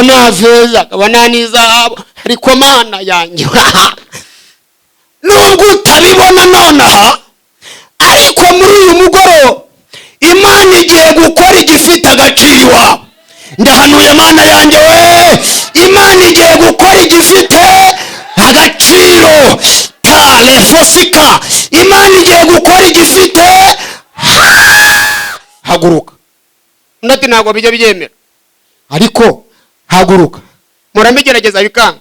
Nta feza, akaba nta n'izahabu, ariko Mana yanjye, nubwo utabibona nonaha, ariko muri uyu mugoroba Imana igiye gukora igifite agaciro iwawe. Ndahanuye, Mana yanjye we, Imana igiye gukora igifite agaciro. Tarefosika, Imana igiye gukora igifite. Haguruka. Undi ati: "Ntabwo bijya byemera." Ariko haguruka, murabigerageza bikanga.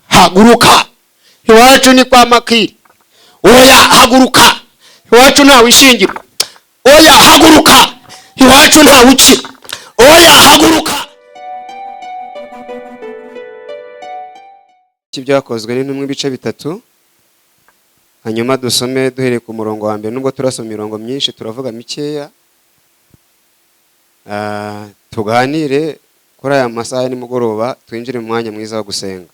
Haguruka, iwacu ni kwa Makiri. Oya, haguruka, iwacu ntawe ishingirwa. Oya, haguruka, iwacu ntawe ukira. Oya, haguruka. Byakozwe n'Intumwa ibice 3, hanyuma dusome duhereye ku murongo wa mbere. Nubwo turasoma imirongo myinshi, turavuga mikeya. Tuganire kuri aya masaha ya nimugoroba, twinjire mu mwanya mwiza wo gusenga.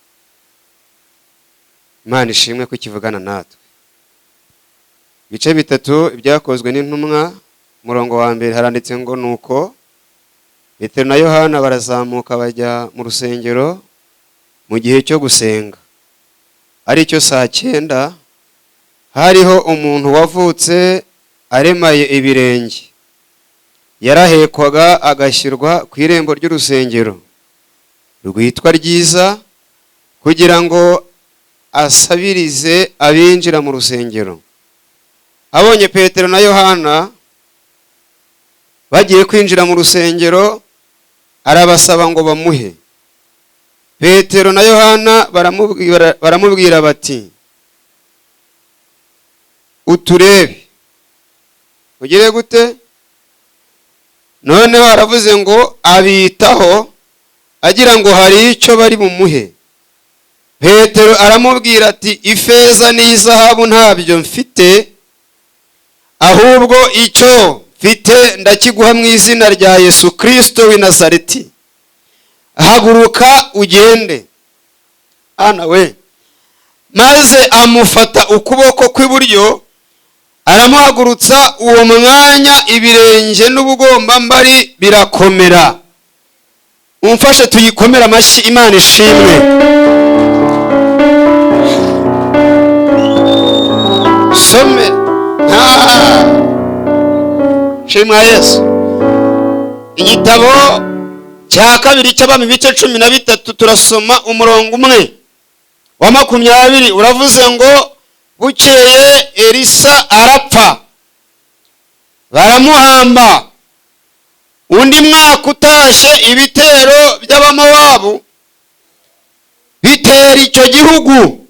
Imana ishimwe ko ikivugana natwe. Ibice 3, Ibyakozwe n'Intumwa, umurongo wa mbere, haranditse ngo: "Nuko Petero na Yohana barazamuka bajya mu rusengero mu gihe cyo gusenga, aricyo saa 9. Hariho umuntu wavutse aremaye ibirenge, yarahekwaga agashyirwa ku irembo ry'urusengero rwitwa Ryiza, kugira ngo asabirize abinjira mu rusengero. Abonye Petero na Yohana bagiye kwinjira mu rusengero, arabasaba ngo bamuhe. Petero na Yohana baramubwira bati: 'Uturebe.' Ugire gute?" Noneho aravuze ngo abitaho, agira ngo hari icyo bari bumuhe. Petero aramubwira ati: 'Ifeza n'izahabu ntabyo mfite, ahubwo icyo mfite ndakiguha. Mu izina rya Yesu Kirisito w'i Nazareti, haguruka ugende.' Ana we, maze amufata ukuboko kw'iburyo, aramuhagurutsa. Uwo mwanya ibirenge n'ubugombambari birakomera." Umfashe tuyikomere amashyi. Imana ishimwe. Some shimwa Yesu. Igitabo cya kabiri cy'Abami, ibice 13, turasoma umurongo umwe wa 20. Uravuze ngo: "Bukeye Elisa arapfa, baramuhamba. Undi mwaka utashye, ibitero by'Abamowabu bitera icyo gihugu."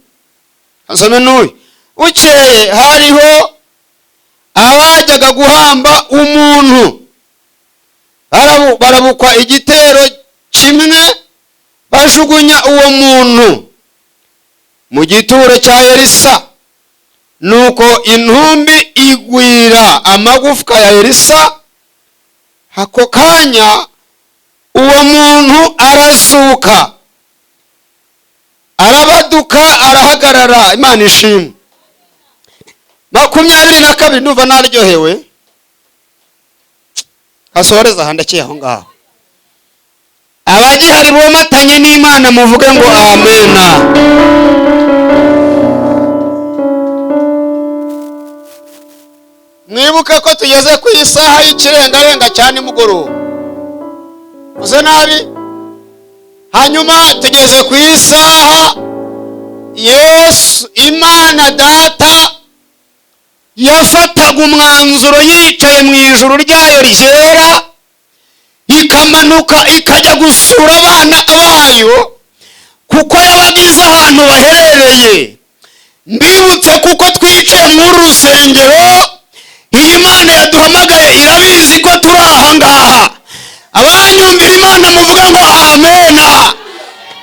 Asome n'uyu: "Bukeye hariho abajyaga guhamba umuntu, barabukwa igitero kimwe, bajugunya uwo muntu mu gituro cya Elisa. Nuko intumbi igwira amagufwa ya Elisa. Ako kanya uwo muntu arazuka, arabaduka, arahagarara." Imana ishimwe. 22, ndumva naryohewe. Hasohoreza aha, ndakeye aho ngaho. Abagihari bomatanye n'Imana, muvuge ngo amena. Mwibuke ko tugeze ku isaha y'ikirengarenga cya nimugoroba, uze nabi. Hanyuma tugeze ku isaha Yesu, Imana Data, yafataga umwanzuro yicaye mu ijuru ryayo ryera, ikamanuka ikajya gusura abana bayo, kuko yabaga izi ahantu baherereye. Mbibutse, kuko twicaye muri uru rusengero, iyi Mana yaduhamagaye irabizi ko turi aha ngaha. Abanyumvira Imana, muvuga ngo amena.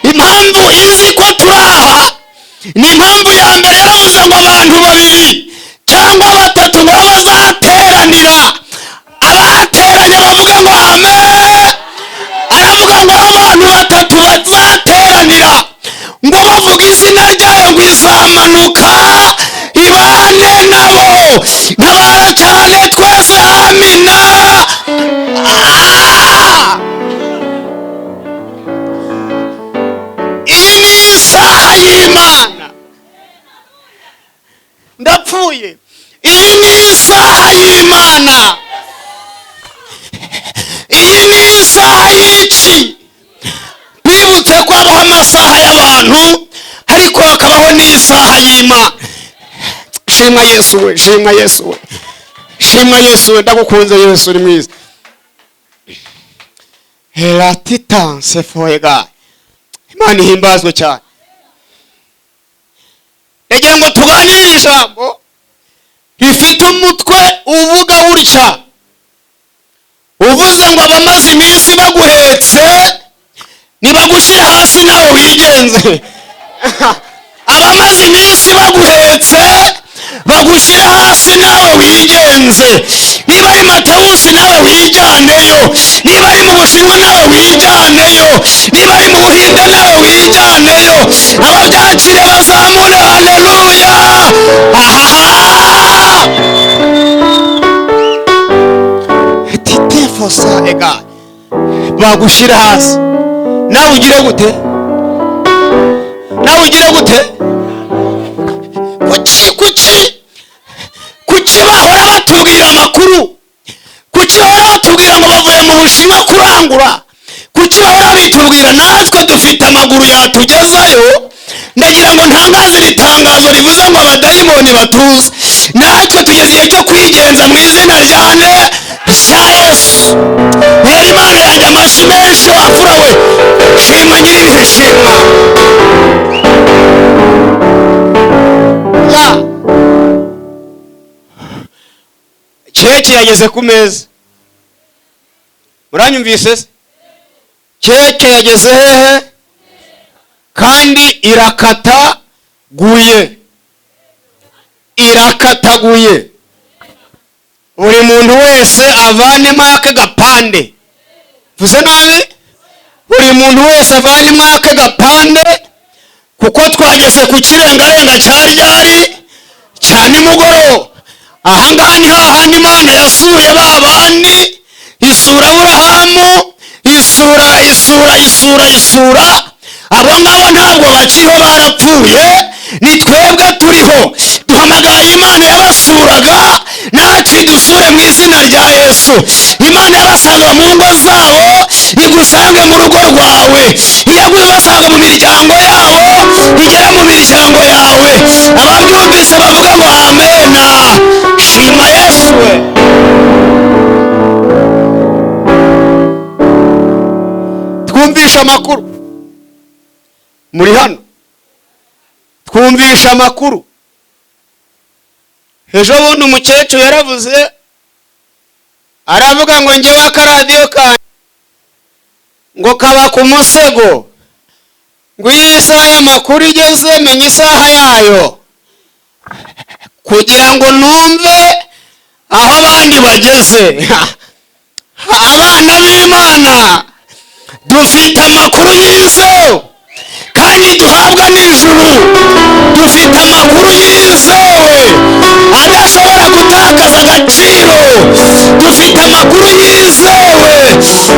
Impamvu izi ko turi aha ni impamvu ya mbere: yaravuze ngo abantu babiri cyangwa batatu ngo bazateranira. Abateranye bavuga ngo amen. Aravuga ngo abantu batatu bazateranira, ngo bavuga izina ryayo, ngo izamanuka ibane nabo. Ntabara cyane twese, amina. Ah! Iyi ni isaha y'Imana, iyi ni isaha y'iki. Bibutse ko habaho amasaha y'abantu, ariko hakabaho n'isaha y'Imana. Shimwa Yesu we, shimwa Yesu we, shimwa Yesu we, ndagukunze Yesu, uri mwiza. Heratitanse foega, Imana ihimbazwe cyane. Ndagira ngo tuganire ijambo rifite umutwe uvuga gutya, uvuze ngo abamaze iminsi baguhetse nibagushyire hasi nawe wigenze. Abamaze iminsi baguhetse bagushyire hasi nawe wigenze. Niba ari Matewusi nawe wijyaneyo, niba ari mu Bushinwa nawe wijyaneyo, niba ari mu Buhinde nawe wijyaneyo. Ababyakire bazamure haleluya. Ahaha, titefosa ega, bagushyire hasi nawe ugire gute? Nawe ugire gute? Kuki kuki kuki bahora batubwira amakuru? Kuki bahora batubwira ngo bavuye mu Bushinwa kurangura? Kuki bahora bitubwira? Natwe dufite amaguru yatugezayo. Ndagira ngo ntangaze iri tangazo rivuze ngo abadayimoni batuze, natwe tugeze igihe cyo kwigenza mu izina rya rya Yesu. Rero Imana yanjye amashyi menshi, wafura we, shima nyir'ibihe, shima. Keke yageze ku meza, muranyumvise se? Keke yageze hehe? Kandi irakataguye, irakataguye. Buri muntu wese avanemo ake gapande. Mvuze nabi? Buri muntu wese avanemo ake gapande, kuko twageze ku kirengarenga cya ryari cya nimugoroba. Ahangaha ni hahandi Imana yasuye ba bandi, isura Aburahamu, isura isura isura isura. Abo ngabo ntabwo bakiriho, barapfuye, ni twebwe turiho. Duhamagaye Imana yabasuraga, natwe idusure mu izina rya Yesu. Imana yabasanga mu ngo zabo, igusange mu rugo rwawe. Iyagusanga mu miryango yabo, igere mu miryango yawe. Ababyumvise bavuga ngo amena. Shima Yesu we. Twumvisha amakuru muri hano, twumvisha amakuru. Ejo bundi umukecuru yaravuze, aravuga ngo njyewe akaradiyo kanjye ngo kaba ku musego, ngo iyo isaha y'amakuru igeze menya isaha yayo, kugira ngo numve aho abandi bageze. Abana b'Imana dufite amakuru yizewe kandi duhabwa n'ijuru. Dufite amakuru yizewe adashobora gutakaza agaciro. Dufite amakuru yizewe,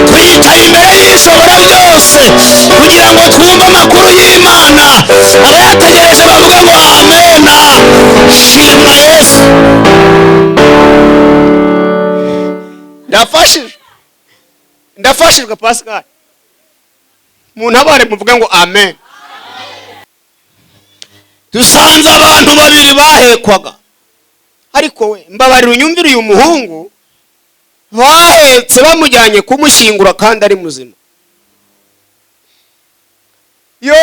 twicaye imbere y'Ishobora byose kugira ngo twumve amakuru y'Imana. Abayategereje bavuga ngo amena. Shima Yesu. Ndafashijwe, ndafashijwe Pascal. Muntabare muvuge ngo amen. Dusanze abantu babiri bahekwaga, ariko we mbabarira unyumvire uyu muhungu bahetse bamujyanye kumushyingura kandi ari muzima. Yo,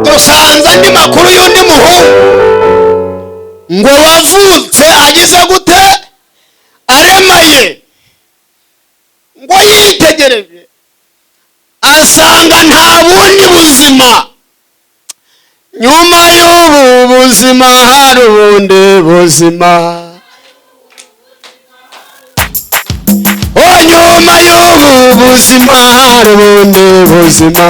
dusanze andi makuru y'undi muhungu ngo wavutse agize gute? Aremaye. Ngo yitegereje asanga nta bundi buzima nyuma y'ubu buzima, hari ubundi buzima. O nyuma y'ubu buzima hari ubundi buzima.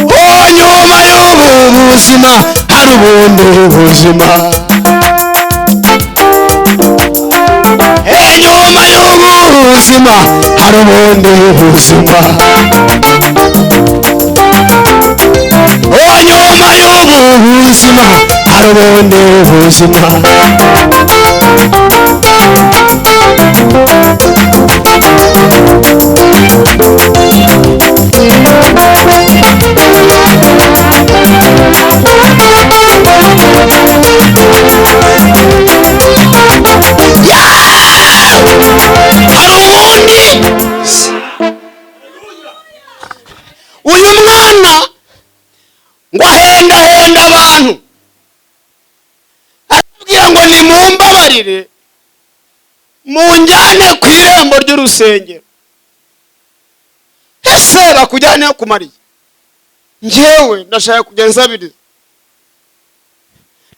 O nyuma y'ubu buzima hari ubundi buzima. Nyuma y'ubu buzima hari ubundi buzima. Nyuma y'ubu buzima hari ubundi buzima. Hari ubundi. Uyu mwana ngo ahendahenda abantu, arababwira ngo nimumbabarire munjyane ku irembo ry'urusengero. Ese bakujyane kumariye? Njyewe ndashaka kujya nsabiriza.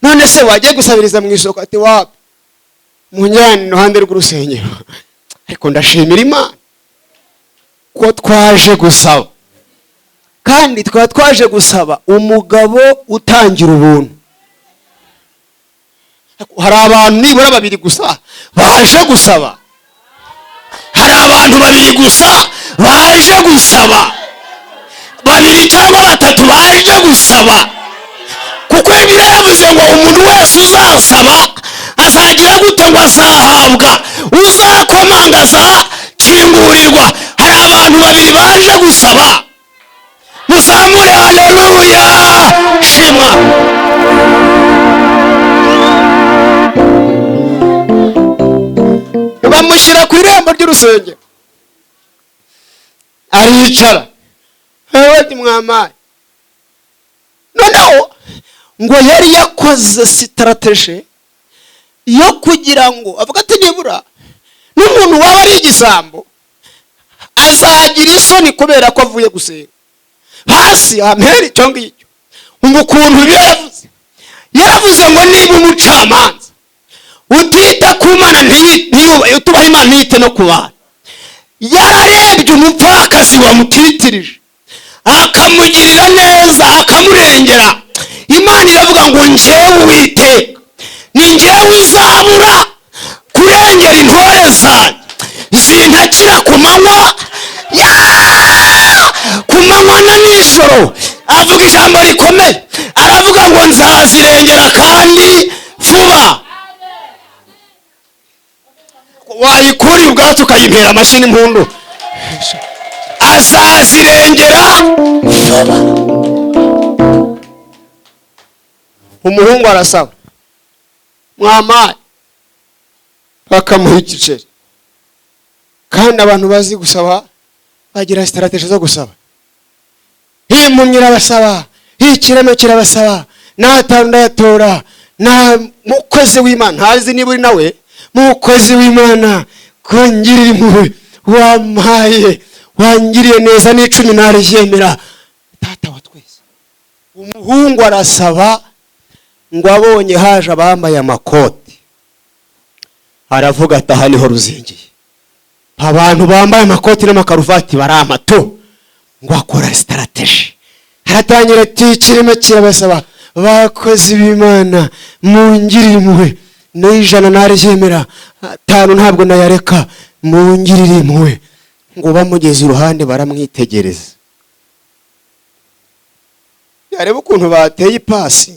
None se wagiye gusabiriza mu isoko? Ati wapi, munjyane iruhande rw'urusengero. Ariko ndashimira Imana ko twaje gusaba, kandi twaba twaje gusaba umugabo utangira ubuntu. Hari abantu nibura babiri gusa baje gusaba, hari abantu babiri gusa baje gusaba, babiri cyangwa batatu baje gusaba. Kuko Bibiliya yavuze ngo umuntu wese uzasaba azagira gute? Ngo azahabwa. Uzakomanga azakingurirwa. Hari abantu babiri baje gusaba. Muzamure haleluya, shimwa. Bamushyira ku irembo ry'urusengero, aricara. Ati mwamaye. Noneho ngo yari yakoze sitarateje yo kugira ngo avuga ati nibura n'umuntu waba ari igisambo azagira isoni kubera ko avuye gusenga, hasi ampera icyo ngicyo. Ukuntu Bibiliya yavuze, yaravuze ngo niba umucamanza utita ku Mana, utubaha Imana ntiyite no ku bantu, yararebye umupfakazi wamutitirije akamugirira neza akamurengera, Imana iravuga ngo njyewe Uwiteka ni njyewe uzabura kurengera intore zanjye zintakira ku manywa, ku manywa na nijoro. Avuga ijambo rikomeye, aravuga ngo nzazirengera kandi vuba. Wayikuriye ubwacu ukayimpera amashyi n'impundu. Azazirengera vuba. Umuhungu arasaba mwamaye, bakamuha igiceri. Kandi abantu bazi gusaba bagira strategie zo gusaba. Impumyi irabasaba, ikirema kirabasaba, n'atanu ndayatora, na mukozi w'Imana ntazi niba uri nawe, mukozi w'Imana kongirira impuhwe, wampaye, wangiriye neza, n'icumi naryemera, Data wa twese. Umuhungu arasaba, ngo abonye haje abambaye amakoti, aravuga ati aha niho ruzingiye, abantu bambaye amakoti n'amakaruvati baramato. Ngo akora strategy, aratangira ati ikirema kirabasaba, bakozi b'Imana mungirire impuhwe, n'ijana naryemera, atanu ntabwo nayareka, mungirire impuhwe. Ngo bamugeze iruhande baramwitegereza, yareba ukuntu bateye ipasi,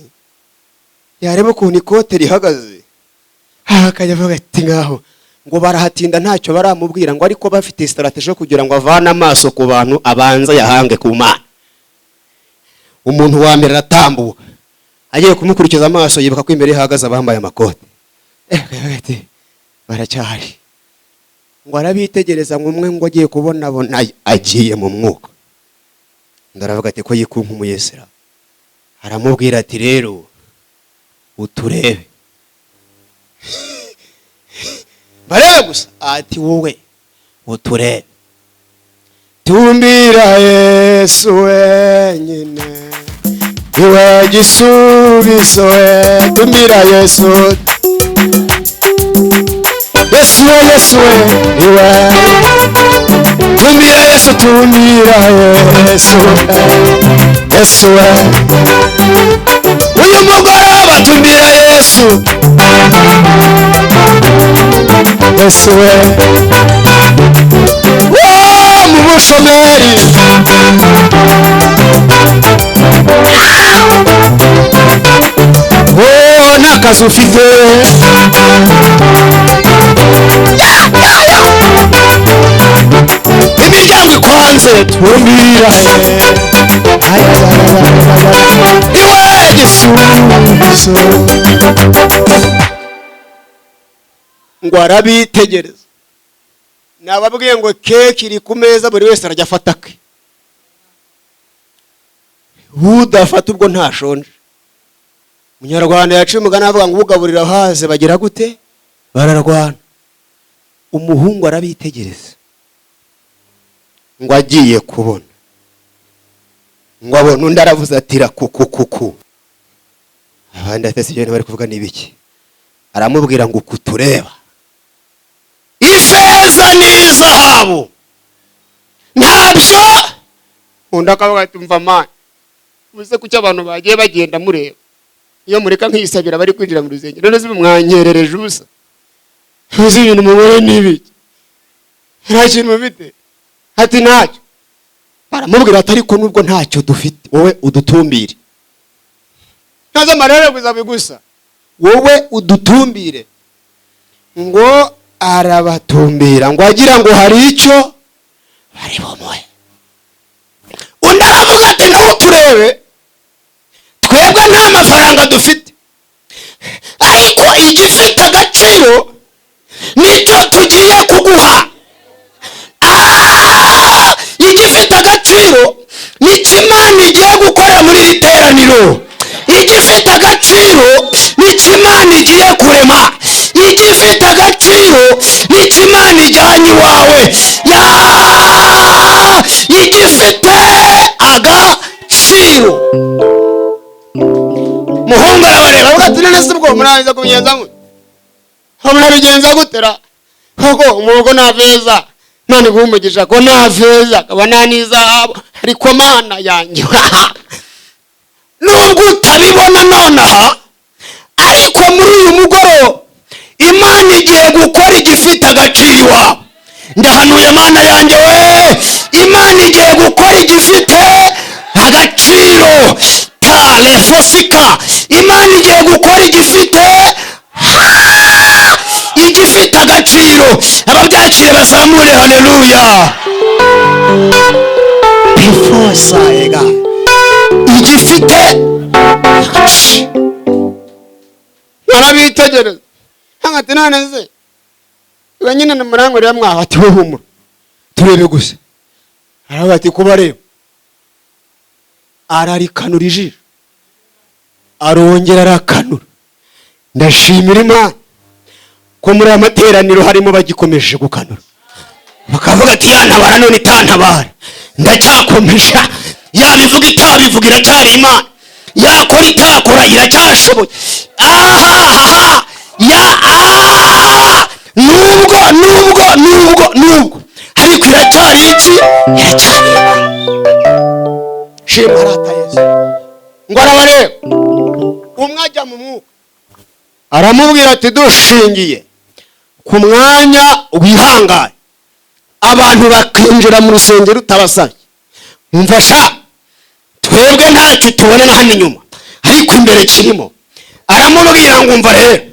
yareba ukuntu ikote rihagaze, akajya avuga ati ngaho. Ngo barahatinda ntacyo baramubwira, ngo ariko bafite strategy yo kugira ngo avane amaso ku bantu abanza yahange ku Mana. Umuntu wa mbere aratambuka, agiye kumukurikiza amaso yibuka ko imbere hahagaze abambaye amakote. Ati baracyahari. Ngo arabitegereza, ngo umwe ngo agiye kubona abona agiye mu mwuka. Ndaravuga ati ko yikunkumuyesera. Aramubwira ati rero uturebe, barebe gusa. Ati wowe uturebe, tumbira Yesu wenyine, iwe gisubizo we, tumbira Yesu, Yesu we, Yesu we, iwe tumbira Yesu, tumbira Yesu, Yesu we. Uyu mugoroba tumbira Yesu, Yesu we. Mu bushomeri Ntazo ufite. Imiryango ikwanze tumbira iwe gisubizo. Ngo arabitegereza, nababwiye ngo keke iri ku meza, buri wese arajya afata ke, udafata ubwo ntashonje. Umunyarwanda yaciye umugani avuga ngo ugaburira haze bagira gute? Bararwana. Umuhungu arabitegereza, ngo agiye kubona, ngo abone undi aravuze ati rakukukuku. Abandi atese ibyo bari kuvuga n'ibiki? Aramubwira ngo kutureba ifeza n'izahabu ntabyo. Undi akavuga ati mva mani, ubuze kuki abantu bagiye bagenda mureba, iyo mureka nkisabira bari kwinjira mu rusengero, none se mwanyerereje ubusa? Uzi ibintu mubone n'ibiki? Nta kintu mufite? Ati ntacyo. Baramubwira ati ariko nubwo ntacyo dufite, wowe udutumbire. Ntazo amarere gusa bigusa, wowe udutumbire. Ngo arabatumbira, ngo agira ngo hari icyo bari bumuhe. Undi aravuga ati ntuturebe, twebwe nta mafaranga dufite, ariko igifite agaciro nicyo tugiye kuguha. Igifite agaciro nicyo Imana igiye gukora muri iri teraniro. Igifite agaciro nicyo Imana igiye kurema. Igifite agaciro nicyo Imana ijyanye iwawe. Igifite agaciro. Muhungu arabareba avuga ati none se ubwo murabiza kubigenza gute? Murabigenza gutera koko umurugo nta feza, none guha umugisha ko nta feza akaba nta n'izahabu, ariko Mana yanjye. Nubwo utabibona nonaha, ariko muri uyu mugoroba Imana igiye gukora igifite agaciro iwawe. Ndahanuye Mana yanjye we, Imana igiye gukora igifite agaciro. Tarefosika, Imana igiye gukora igifite agaciro. Ababyakire bazamure haleluya. Bifosaega igifite agaciro. Arabitegereza ati none se iwe nyine nimurangurira mwaho? Ati we humura turebe gusa. Aravuga ati kubareba, ararikanura ijisho, arongera arakanura. Ndashimira Imana ko muri aya materaniro harimo bagikomeje gukanura, bakavuga ati yantabara none itantabara ndacyakomeje, yabivuga itabivuga iracyari Imana, yakora itakora iracyashoboye. Ahahaha ya nubwo nubwo nubwo nubwo, ariko iracyari iki? Iracyari Imana. Shima rata Yesu. Ngo arabareba, umwe ajya mu mwuka aramubwira ati dushingiye ku mwanya wihangaye abantu bakinjira mu rusengero utabasabye, mfasha twebwe ntacyo tubona na hano inyuma, ariko imbere kirimo. Aramubwira ngo umva rero,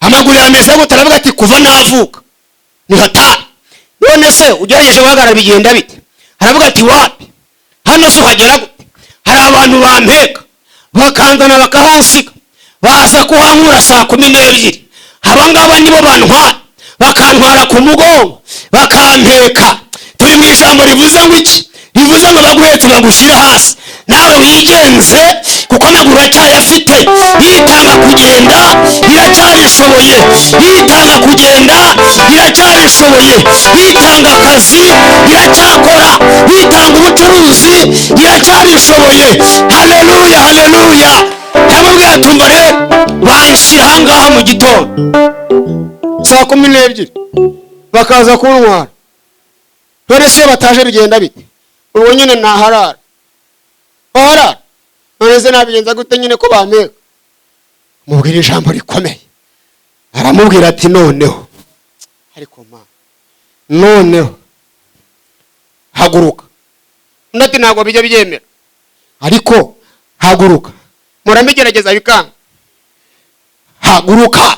amaguru yameze gute? Aravuga ati kuva navuka ni hatari. None se ugerageje guhagarara bigenda bite? Aravuga ati wapi, hano se uhagera gute? Hari abantu bampeka bakanzana bakahansiga, baza kuhankura saa 12, abangaba nibo bantwara, bakantwara ku mugongo bakampeka. Turi mu ijambo rivuze ngo iki? Rivuze ngo baguhetse bagushyire hasi nawe wigenze, kuko amaguru aracyayafite. Yitanga kugenda iracyabishoboye, yitanga kugenda iracyabishoboye, yitanga akazi iracyakora, yitanga ubucuruzi iracyabishoboye. Haleluya, haleluya. Yamubwiye ati umva rero, banshyira ahangaha mu gitondo saa 12 bakaza kuntwara, none se iyo bataje bigenda bite? Ubwo nyine naharara baharara, none se nabigenza gute nyine ko bampeka? Mubwira ijambo rikomeye, aramubwira ati noneho ariko ma noneho haguruka. Undi ati ntabwo bijya byemera, ariko haguruka. Murabigerageza bikanga. Haguruka,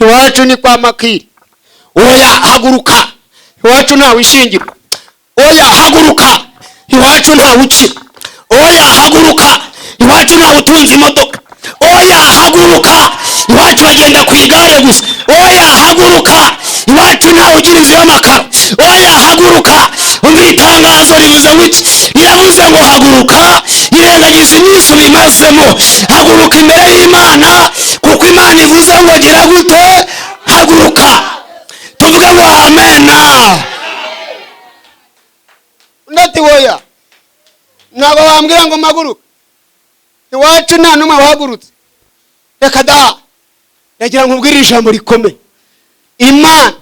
iwacu ni kwa Makiri. Oya, haguruka, iwacu ntawe ishingirwa. Oya, haguruka, iwacu ntawe ukira. Oya, haguruka, iwacu ntawe utunze imodoka. Oya, haguruka, iwacu bagenda ku igare gusa. Oya, haguruka, iwacu ntawe ugira inzu y'amakaro. Oya, haguruka. Umva itangazo rivuze ngo iki? Riravuze ngo haguruka, irengagiza iminsi ubimazemo, haguruka imbere y'Imana, kuko Imana ivuze ngo gira gute? Haguruka. Tuvuge ngo amena. Undi ati: "Woya, ntabwo wambwira ngo mpaguruke, iwacu nta n'umwe wahagurutse, reka da." Ndagira ngo ubwire ijambo rikomeye: Imana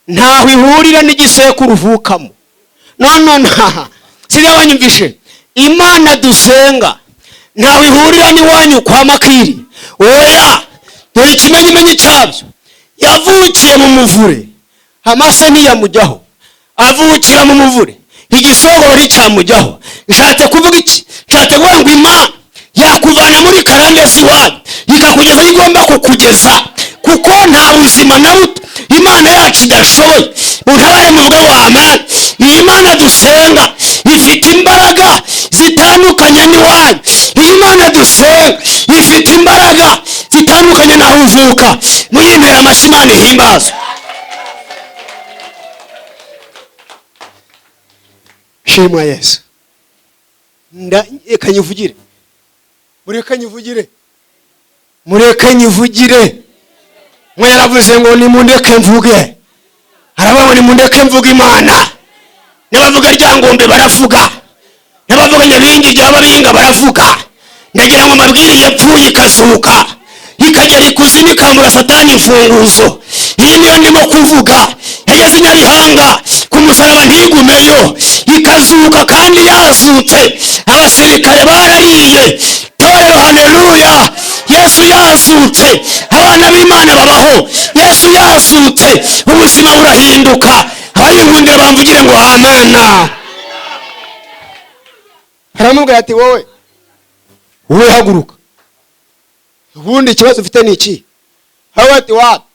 ntaho ihurira n'igisekuru uvukamo. No, nta sibyo, wanyumvishe? Imana dusenga ntaho ihurira n'iwanyu kwa Makiri. Oya, dore ikimenyimenyi cyabyo: yavukiye mu muvure, amase ntiyamujyaho. Avukira mu muvure, igisogoro nticyamujyaho. Nshatse kuvuga iki? Nshatse kuvuga ngo Imana yakuvana muri karande z'iwanyu, ikakugeza aho igomba kukugeza, kuko nta buzima na buto Imana yacu idashoboye. Muntabare muvuge ngo amen. Iyi Mana dusenga ifite imbaraga zitandukanye n'iwanyu. Iyi Mana dusenga ifite imbaraga zitandukanye n'aho uvuka. Muyimpera amashyi, Imana ihimbazwe. Shimwa Yesu. Reka nyivugire, mureke nyivugire, mureke nyivugire. Mwe yaravuze ngo nimundeke mvuge, aravuga ngo nimundeke mvuge Imana. N'abavuga Ryangombe baravuga, n'abavuga Nyabingi rya Babinga baravuga. Ndagira ngo mbabwire, yapfuye ikazuka, ikagera ikuzimu, ikambura Satani imfunguzo. Iyi niyo ndimo kuvuga. Yageze i Nyabihanga ku musaraba ntigumeyo, ikazuka, kandi yazutse abasirikare barariye. Torero, haleluya! Yesu yazutse, abana b'Imana babaho. Yesu yazutse, ubuzima burahinduka. Abayinkundira bamvugire ngo amena. Aramubwira ati: "Wowe, wowe, haguruka. Ubundi ikibazo ufite ni iki?" Aho ati: "Wapi,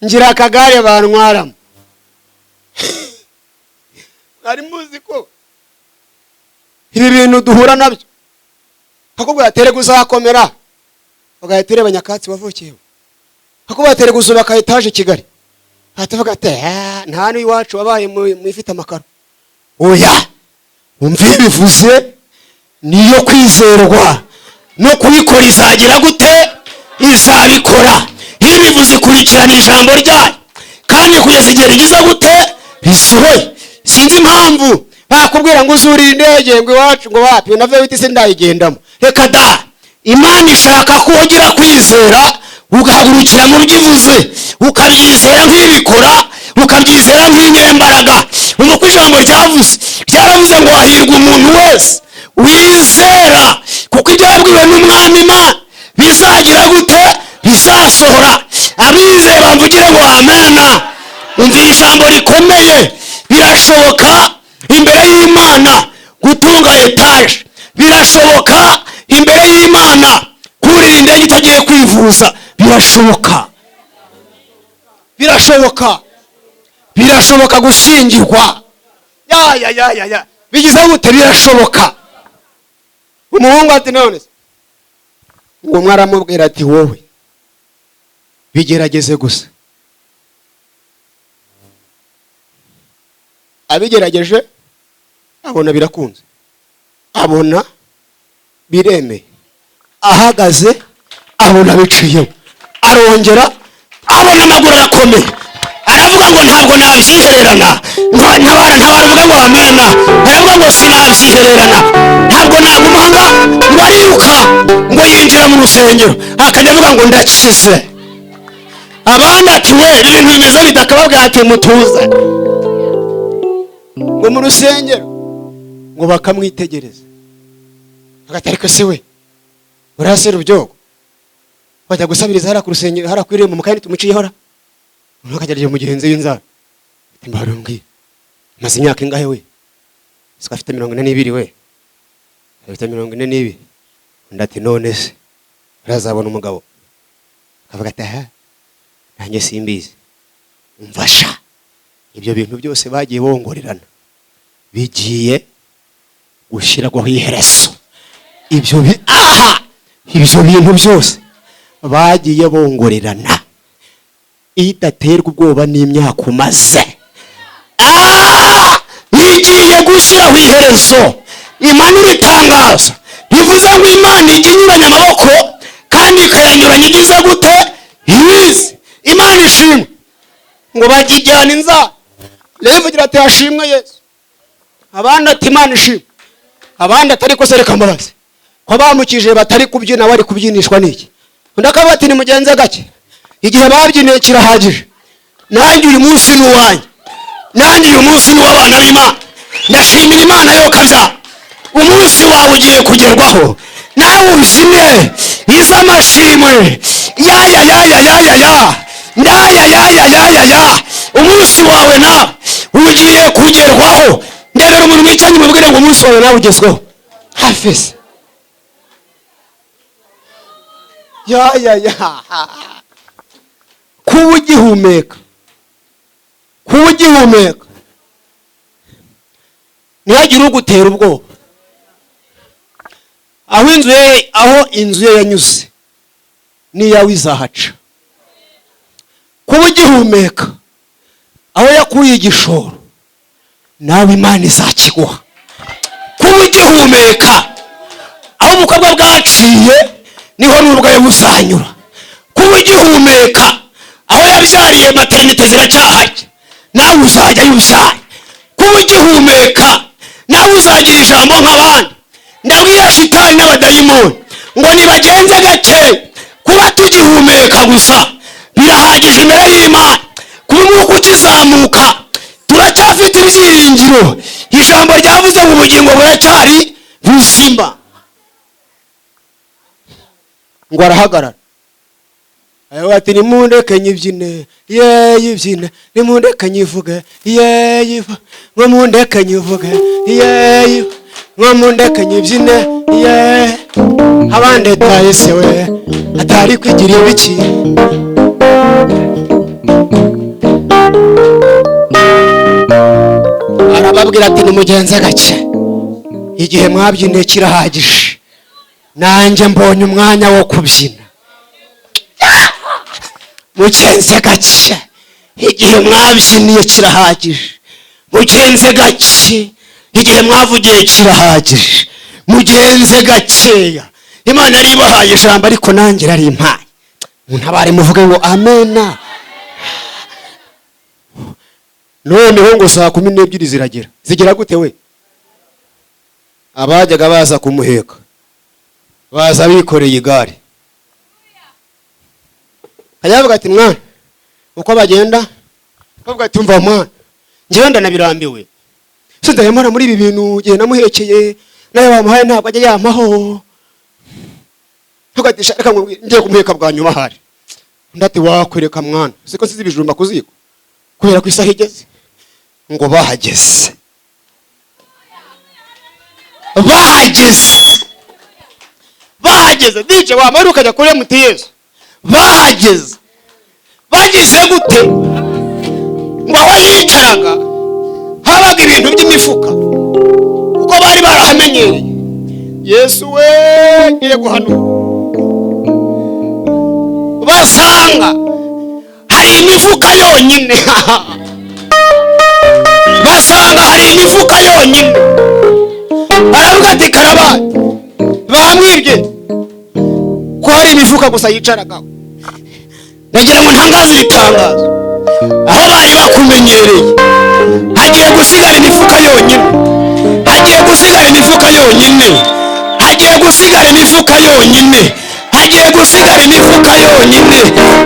ngira akagare bantwaramo." Mwari muzi ko ibi bintu duhura nabyo, akakubwira ati: "Erega uzakomera," ugahita ureba nyakatsi wavukiyeho. Akakubwira ati: "Erega uzubaka etaje i Kigali," ahita avuga ati: "Ah, nta n'iwacu wabaye mu ifite amakaro." Oya, umva, iyo bivuze niyo kwizerwa no kubikora. Izagira gute? Izabikora. Iyo bivuze, ikurikirana ijambo ryayo, kandi kugeza igihe rigize gute? Risohoye. Sinzi impamvu bakubwira ngo uzurire indege, ngo iwacu ngo wapi, na vewiti sindayigendamo. Reka da! Imana ishaka ko ugira kwizera, ugahagurukira mu byo ivuze, ukabyizera nk'ibikora, ukabyizera nk'inyembaraga. Umva ko ijambo ryavuze, ryaravuze ngo hahirwa umuntu wese wizera, kuko ibyo yabwiwe n'Umwami Imana bizagira gute? Bizasohora. Abizeye bamvugire ngo amena. Umva ijambo rikomeye: birashoboka imbere y'Imana gutunga etaje, birashoboka imbere y'Imana kurira indege utagiye kwivuza. Birashoboka, birashoboka, birashoboka gushyingirwa. Ya ya ya ya ya, bigize gute? Birashoboka. Umuhungu ati: "None se?" Ngo umwe aramubwira ati: "Wowe bigerageze gusa." Abigerageje abona birakunze, abona biremeye, ahagaze abona biciyemo, arongera abona amaguru arakomeye, aravuga ngo ntabwo nabyihererana. Ntabara, ntabara, uvuga ngo amena. Aravuga ngo sinabyihererana, ntabwo naguma aha ngaha. Ngo ariruka, ngo yinjira mu rusengero, akajya avuga ngo ndakize. Abandi ati: "We, ibi bintu bimeze bite?" Akababwira ati: "Mutuze." Ngo mu rusengero ngo bakamwitegereza, hagati: "Ariko se we, uriya Rubyogo bajya gusabiriza hariya ku rusengero, hariya ku irembo mu kandi tumuciyeho ra?" Noneho akagerageza mugenzi w'inzara ati: "Mbarumbwira, maze imyaka ingahe we? Siko afite 42 we, afite 42." Undi ati: "None se urazabona umugabo?" Avuga ati: "Aha nanjye simbizi." Mfasha, ibyo bintu byose bagiye bongorerana bigiye gushyirwaho iherezo. Ibyo bintu byose bagiye bongorerana, idaterwa ubwoba n'imyaka umaze, igiye gushyiraho iherezo, imanura itangazo bivuze ngo Imana ijya inyuranya amaboko kandi ikayanyuranya igize gute? Ibizi. Imana ishimwe. Ngo bagijyana inzara rivugira ati: "Hashimwe Yesu." Abandi ati: "Imana ishimwe." Abandi atari ko se, reka mbabaze, ko bamukije batari kubyina, bari kubyinishwa n'iki? Undi akavuga ati: "Nimugenze gake, igihe babyiniye kirahagije. Nanjye uyu munsi ni uwanjye, nanjye uyu munsi ni uw'abana b'Imana." Ndashimira Imana yo kabyara. Umunsi wawe ugiye kugerwaho, nawe ubyine iz'amashimwe. Ya ya ya ya ya ya ya ndaya ya ya ya ya ya. Umunsi wawe nawe ugiye kugerwaho. Ndebera umuntu mwicaranye, umubwire ngo umunsi wawe nawe ugezweho hafi se. Ya ya ya. Kuba ugihumeka, kuba ugihumeka, ntihagire ugutera ubwoba. Aho inzu ye yanyuze, n'iyawe izahaca. Kuba ugihumeka, aho yakuye igishoro, nawe Imana izakiguha. Kuba ugihumeka, aho ubukobwa bwaciye, niho n'ubwawe buzanyura. Kuba ugihumeka, aho yabyariye, maternité ziracyahajya, nawe uzajyayo ubyare. Kuba ugihumeka, nawe uzagira ijambo nk'abandi. Ndabwira shitani n'abadayimoni ngo nibagenze gake. Kuba tugihumeka gusa birahagije imbere y'Imana. Kuba umwuka ukizamuka, turacyafite ibyiringiro. Ijambo ryavuze ngo ubugingo buracyari buzima. Ngo arahagarara, aravuga ati: "Nimundeke nyibyine, ye yibyine, nimundeke nyivuge, ye yivuge, ngo mundeke nyivuge, ye yivuge, ngo mundeke nyibyine ye." Abandi etayese we atari kwigira ibiki. Arababwira ati: "Nimugenze gake, igihe mwabyiniye kirahagije, nanjye mbonye umwanya wo kubyina. Mugenze gake, igihe mwabyiniye kirahagije. Mugenze gake, igihe mwavugiye kirahagije. Mugenze gakeya." Imana yari ibahaye ijambo, ariko nanjye yari impaye. Muntabare muvuge ngo amena. Noneho ngo saa 12 ziragera. Zigera gute we? Abajyaga baza kumuheka baza bikoreye igare. Kajya ati: "Mwana," uko bagenda bavuga ati: "Umva mwana, njyewe ndanabirambiwe, sindayamara muri ibi bintu. Igihe namuhekeye nayo bamuhaye ntabwo ajya yampaho." Ntugatisha, reka nkubwire, ngiye kumuheka bwa nyuma ahari. Undi ati: "Wakwereka mwana, siko nsize ibijumba ku ziko kubera ko isaha igeze." Ngo bahageze, bahageze, bahageze, DJ wamara ukajya kuri MTS. Bahageze, bagize gute? Ngo aho yicaraga habaga ibintu by'imifuka, kuko bari barahamenyereye. Yesu we, ngiye guhanura. Basanga hari imifuka yonyine, basanga hari imifuka yonyine. Aravuga ati: "Karabaye, bamwibye, ko hari imifuka gusa yicaragaho." Ndagira ngo ntangaze iri tangazo: aho bari bakumenyereye hagiye gusigara imifuka yonyine, hagiye gusigara imifuka yonyine, hagiye gusigara imifuka yonyine, hagiye gusigara imifuka yonyine.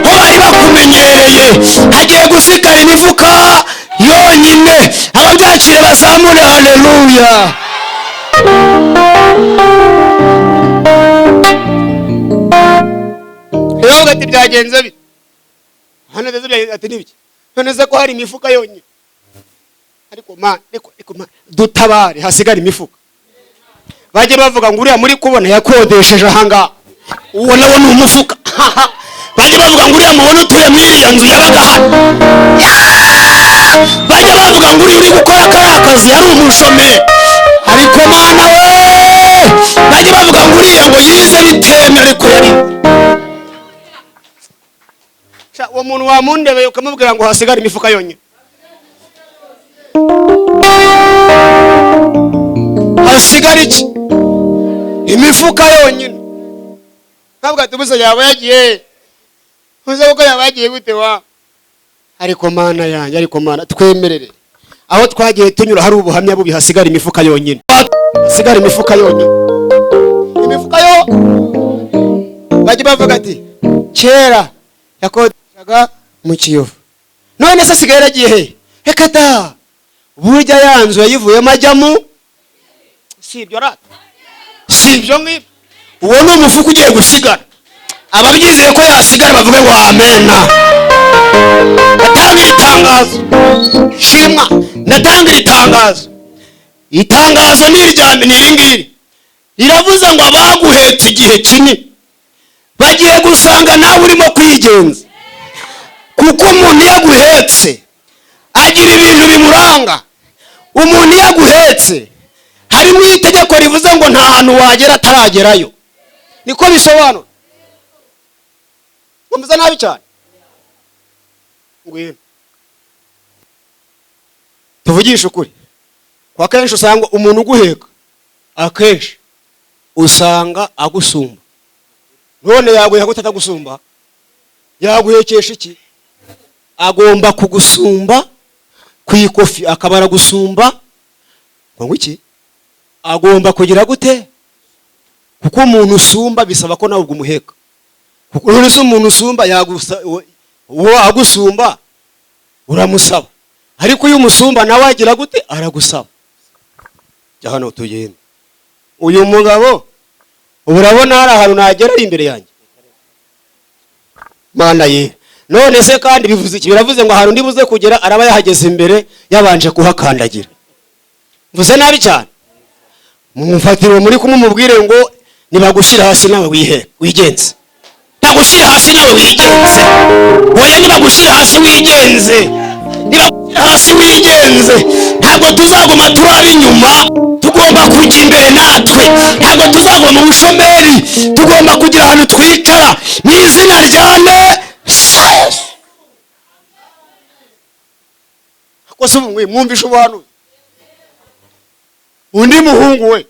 Aho bari bakumenyereye hagiye gusigara imifuka yonyine. Ababyakire bazamure haleluya. Rero ati: "Byagenze bite hano?" Ndetse byagenze ati: "Nibiki none se ko hari imifuka yonyine?" Ariko man, ariko man, dutabare hasigara imifuka, bajye bavuga ngo: "Uriya muri kubona yakodesheje ahangaha, uwo nawo ni umufuka." Bajya bavuga ngo uriya mubona utuye muri iriya nzu yabaga hano. Bajya bavuga ngo uriya uri gukora kariya kazi yari umushomeri, ariko Mana we. Bajya bavuga ngo uriya ngo yize biteme, ariko yari uwo muntu wamundebeye ukamubwira ngo hasigare imifuka yonyine, hasigara iki? Imifuka yonyine. Ntabwo atubuze yaba yagiye, uze kuko yaba yagiye gute wa? Ariko Mana yanjye, ariko Mana twemerere, aho twagiye tunyura hari ubuhamya bubi, hasigara imifuka yonyine, hasigara imifuka yonyine, imifuka yo. Bajya bavuga ati kera yakodeshaga mu Kiyovu, none se asigaye yaragiye he? Reka da, burya ya nzu yayivuyemo ajyamo. Si ibyo rata, si ibyo ngibyo. Uwo ni umufuka ugiye gusigara. Ababyizeye ko yasigara bavuge ngo amena. Ndatanga iri tangazo, shimwa. Ndatanga iri tangazo. Itangazo ni irya ni iri ngiri, riravuze ngo abaguhetse igihe kinini bagiye gusanga nawe urimo kwigenza, kuko umuntu iyo aguhetse agira ibintu bimuranga. Umuntu iyo aguhetse harimo itegeko rivuze ngo nta hantu wagera ataragerayo. Niko bisobanura. Wumva nabi cyane. Ngwino tuvugishe ukuri. Kwa kenshi usanga umuntu uguheka, akenshi usanga agusumba. None yaguheka gute atagusumba? Yaguhekesha iki? Agomba kugusumba ku ikofi, akaba aragusumba ngo iki? Agomba kugira gute? Kuko umuntu usumba bisaba ko nawe umuheka. Kuko none se umuntu usumba yagusa, uwo agusumba uramusaba, ariko iyo umusumba nawe agira gute? Aragusaba. Jya hano tugende. Uyu mugabo ubu urabona hari ahantu nagera ari imbere yanjye. Mana ye! None se kandi bivuze iki? Biravuze ngo ahantu ndibuze kugera araba yahageze imbere, yabanje kuhakandagira. Mvuze nabi cyane. Mumfatire muri kumwe mubwire ngo nibagushyira hasi nawe wihe wigenze, bagushyira hasi nawe wigenze. Oya, nibagushyira hasi wigenze, nibagushyira hasi wigenze. Ntabwo tuzaguma turaba inyuma, tugomba kujya imbere natwe. Ntabwo tuzaguma mu bushomeri, tugomba kugira ahantu twicara mu izina rya Yesu. Ko se ubu mwumvishe ubuhanuzi? Undi muhungu we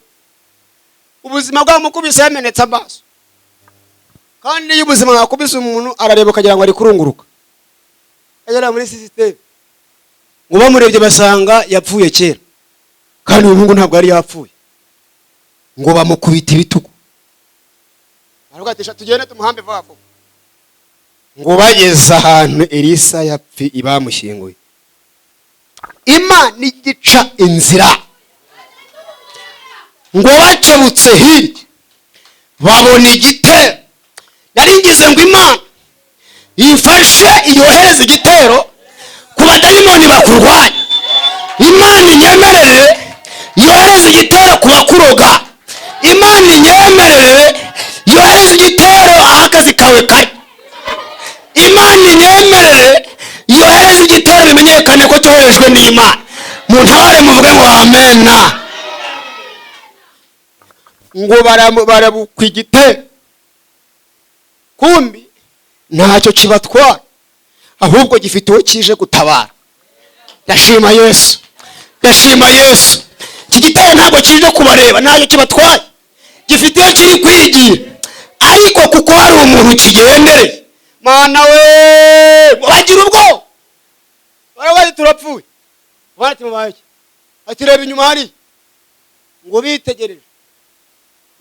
ubuzima bwamukubise, yamenetse amaso. Kandi iyo ubuzima bwakubise umuntu arareba ukagira ngo ari kurunguruka agera muri système. Ngo bamurebye basanga yapfuye kera, kandi uyu muhungu ntabwo yari yapfuye. Ngo bamukubita ibitugu, baravuga ati tugende tumuhambe vuba vuba. Ngo bageze ahantu Elisa yapfi bamushyinguye, Imana igica inzira. Ngo bakebutse hirya babona igitero. Nari ngize ngo Imana ifashe yohereze igitero ku badayimoni bakurwanya. Imana inyemerere yohereze igitero ku bakuroga. Imana inyemerere yohereze igitero aho akazi kawe kari. Imana inyemerere yohereze igitero bimenyekane ko cyoherejwe n'Imana. Muntabare muvuge ngo amena. Ngo barabukwa igitero, kumbi ntacyo kibatwara, ahubwo gifite uwo kije gutabara. Ndashima Yesu, ndashima Yesu. Iki gitero ntabwo kije kubareba, ntacyo kibatwaye, gifite iyo kiri kwigira, ariko kuko hari umuntu kigendereye. Mana we! Bagira ubwoba, barabaye turapfuye. Bati mubaye iki? Ati reba inyuma hariya. Ngo bitegereje,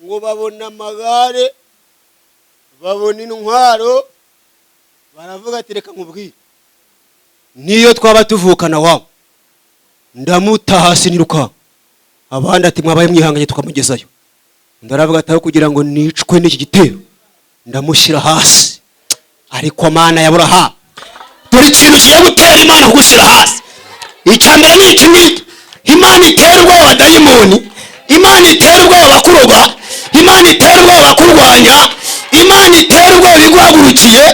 ngo babona amagare, babona intwaro, baravuga ati reka nkubwire, niyo twaba tuvukana wawe ndamuta hasi nirukanka. Abandi ati mwabaye mwihanganye tukamugezayo. Undi aravuga ati aho kugira ngo nicwe n'iki gitero ndamushyira hasi. Ariko Mana ya Burahamu, dore ikintu kigiye gutera Imana kugushyira hasi. Icya mbere ni iki ngiki: Imana itera ubwoba abadayimoni, Imana itera ubwoba abakuroga, Imana itera ubwoba abakurwanya, Imana itera ubwoba iguhagurukiye.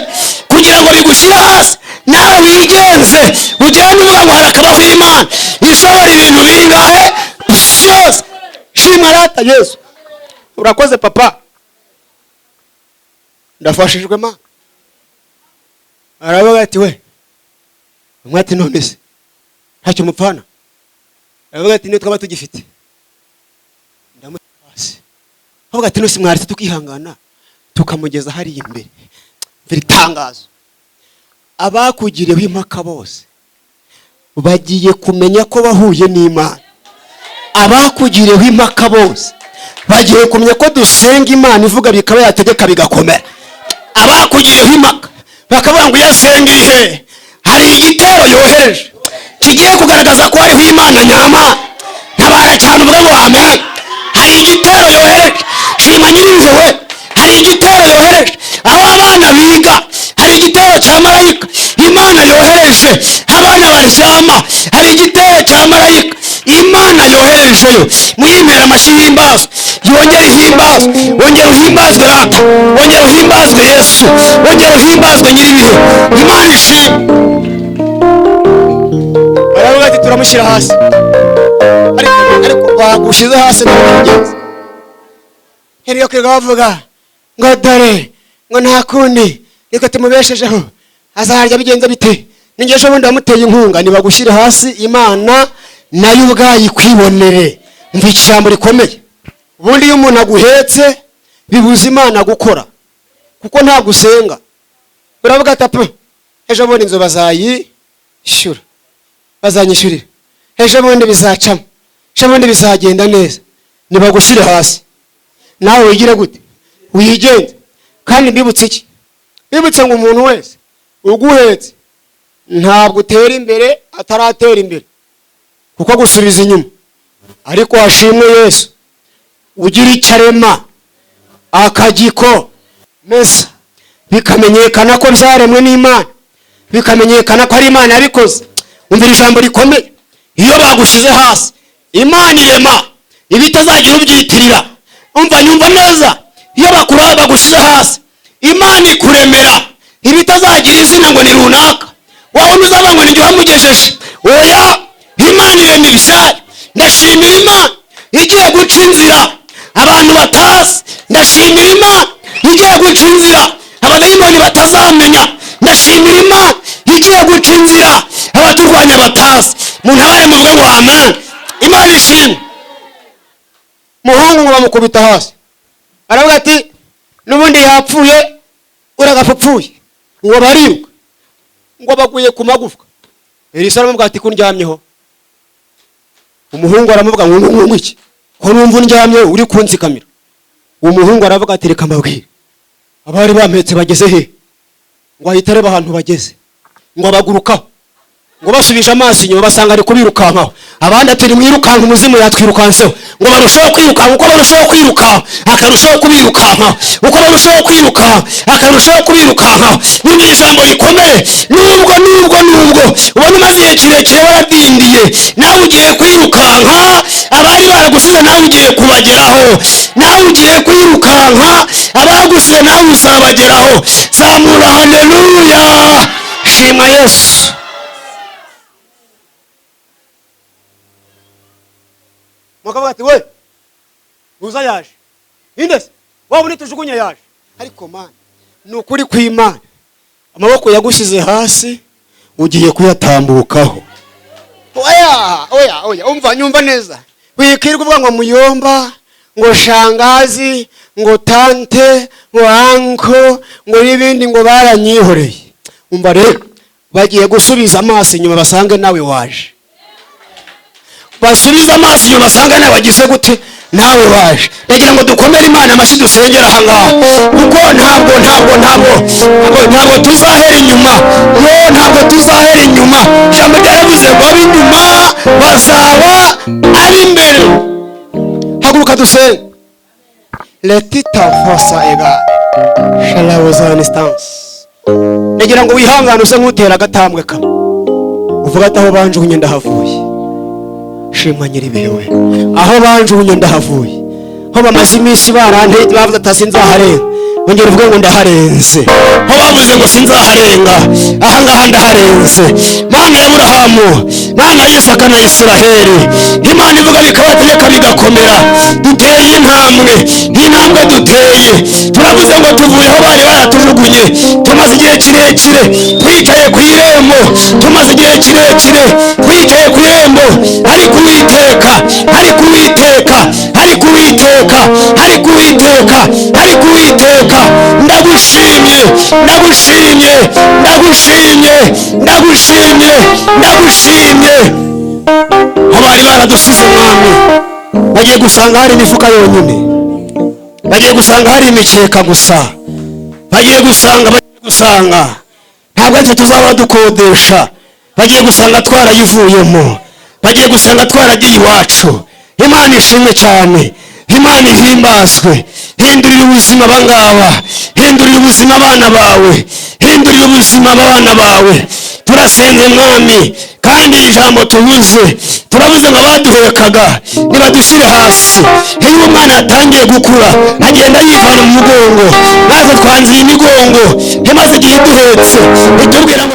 Nibagushyira hasi, nawe wigenze, ugende uvuga ngo harakabaho Imana ishobora ibintu bingahe? Byose. Shimwa rata Yesu. Urakoze papa, ndafashijwe. Ma aravuga ati we, umwe ati: "None se ntacyo mupfana?" Aravuga ati: "Niyo twaba tugifite, ndamushyira hasi." Avuga ati: "None mwaretse tukihangana tukamugeza hariya imbere?" Mvira itangazo: abakugiriyeho impaka bose bagiye kumenya ko bahuye n'Imana. Abakugiriyeho impaka bose bagiye kumenya ko dusenga Imana ivuga bikaba, yategeka bigakomera. Abakugiriyeho impaka bakavuga ngo: "Iyo asenga iri he?" Hari igitero yohereje kigiye kugaragaza ko hariho Imana nyamana. Ntabara cyane uvuga ngo amen. Hari igitero yohereje. Shima Nyiribihe we. Hari igitero yohereje aho abana biga, hari igitero cya marayika Imana yohereje abana baryama, hari igitero cya marayika Imana yoherejeyo. Muyimpera amashyi himbazwe, yongere ihimbazwe. Wongere uhimbazwe rata, wongere uhimbazwe Yesu, wongere uhimbazwe Nyiribihe. Imana ishimwe. Baravuga ati: "Turamushyira hasi." Ariko bagushyize hasi, ntabwo heriyo kwirirwa bavuga ngo: "Dore ngo nta kundi, reka tumubeshejeho, azarya bigenze bite?" Ninjye ejo bundi wamuteye inkunga. Nibagushyire hasi, Imana nayo ubwayo ikwibonere. Mva ijambo rikomeye: ubundi iyo umuntu aguhetse, bibuza Imana gukora, kuko ntabwo usenga. Uravuga ati: "Apa, ejo bundi inzu bazayishyura, bazanyishyurira, ejo bundi bizacamo, ejo bundi bizagenda neza." Nibagushyire hasi, nawe wigire gute? Wigenze. Kandi mbibutse iki? Mbibutse ngo umuntu wese uguhetse ntabwo utera imbere ataratera imbere, kuko gusubiza inyuma. Ariko hashimwe Yesu ugira icyo arema akagikomeza, bikamenyekana ko byaremwe n'Imana, bikamenyekana ko ari Imana yabikoze. Umvira ijambo rikomeye: iyo bagushyize hasi, Imana irema ibitazagira ubyitirira. Umva, nyumva neza: iyo bakura bagushyize hasi, Imana ikuremera ibitazagira izina ngo ni runaka, wowe uzaba ngo ni wamugejeje. Oya, Imana irema ibyayo. Ndashimira Imana igiye guca inzira abantu batazi. Ndashimira Imana igiye guca inzira abadayimoni batazamenya. Ndashimira Imana igiye guca inzira abaturwanya batazi. Muntabare muvuge ngo amen. Imana ishimwe. Muhungu ngo bamukubita hasi, aravuga ati: "N'ubundi yapfuye, uragapfa upfuye." Ngo bariruka, ngo baguye ku magufwa. Elisa aramubwira ati: "Kundyamyeho?" Umuhungu aramuvuga ngo: "Ngo iki? Ko numva undyamye, uri kuntsikamira?" Uwo muhungu aravuga ati: "Reka mbabwire, abari bampetse bageze he?" Ngo ahita areba ahantu bageze, ngo abagurukaho. Ngo basubije amaso inyuma, basanga ari kubirukankaho. Abandi ati: "Nimwirukanka, umuzimu yatwirukanseho." Ngo barushaho kwirukanka, uko barushaho kwirukanka akarushaho kubirukankaho, uko barushaho kwirukanka akarushaho kubirukankaho. Ni ijambo rikomeye: nubwo ubona umaze igihe kirekire waradindiye, nawe ugiye kwirukanka. Abari baragusize nawe ugiye kubageraho. Nawe ugiye kwirukanka, abagusize nawe uzabageraho. Zamura haleluya, shima Yesu. Mukavuga ati: "We uza yaje inde se? Waba unitujugunye yaje." Ariko Mana, ni ukuri kw'Imana, amaboko yagushyize hasi ugiye kuyatambukaho. Oya, oya, oya, umva, nyumva neza. Wikirwa uvuga ngo muyomba, ngo shangazi, ngo tante, ngo uncle, ngo n'ibindi, ngo baranyihoreye. Umva rero, bagiye gusubiza amaso inyuma basange nawe waje. Basubize amaso inyuma basanga nawe wagize gute? Nawe waje. Ndagira ngo dukomere Imana amashyi, dusengere aha ngaha, kuko ntabwo tuzahera inyuma. Yo, ntabwo tuzahera inyuma. Ijambo ryaravuze ngo ab'inyuma bazaba ab'imbere. Haguruka dusenge. Letita fosa ega shalawoza instance. Ndagira ngo wihangane, use nk'utera agatambwe kamwe, uvuga ati: "Aho banjugunye ndahavuye. Shimwa Nyiribihe we. Aho banjugunye ndahavuye, aho bamaze iminsi barante bavuze ati sinzaharenga." Ongera uvuge ngo ndaharenze. Aho bavuze ngo sinzaharenga, ahangaha ndaharenze. Mana ya Aburahamu, Mana ya Isaka na Isiraheli, Imana ivuga bikabategeka bigakomera. Duteye intambwe, intambwe duteye, turavuze ngo tuvuye aho bari baratujugunye. Tumaze igihe kirekire twicaye ku irembo, tumaze igihe kirekire twicaye ku irembo, ariko Uwiteka, ariko Uwiteka, ariko Uwiteka, ariko Uwiteka, ariko Uwiteka, ndagushimye, ndagushimye, ndagushimye, ndagushimye, ndagushimye. Aho bari baradusize Mwami, bagiye gusanga hari imifuka yonyine, bagiye gusanga hari imikeka gusa, bagiye gusanga, bagiye gusanga ntabwo aricyo tuzaba dukodesha, bagiye gusanga twarayivuyemo, bagiye gusanga twaragiye iwacu. Imana ishimwe cyane, Imana ihimbazwe. Hindurira ubuzima abangaba, hindurira ubuzima abana bawe, hindurira ubuzima abana bawe. Turasenze Mwami, kandi iri jambo tubuze, turabuze ngo abaduhekaga nibadushyire hasi. Iyo umwana yatangiye gukura agenda yivana mu mugongo, maze twanze iyi migongo imaze igihe iduhetse, itubwira ngo